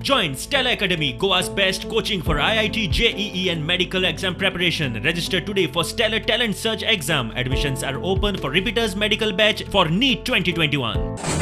Join Stellar Academy, Goa's best coaching for IIT, JEE and medical exam preparation. Register today for Stellar Talent Search exam. Admissions are open for repeaters medical batch for NEET 2021.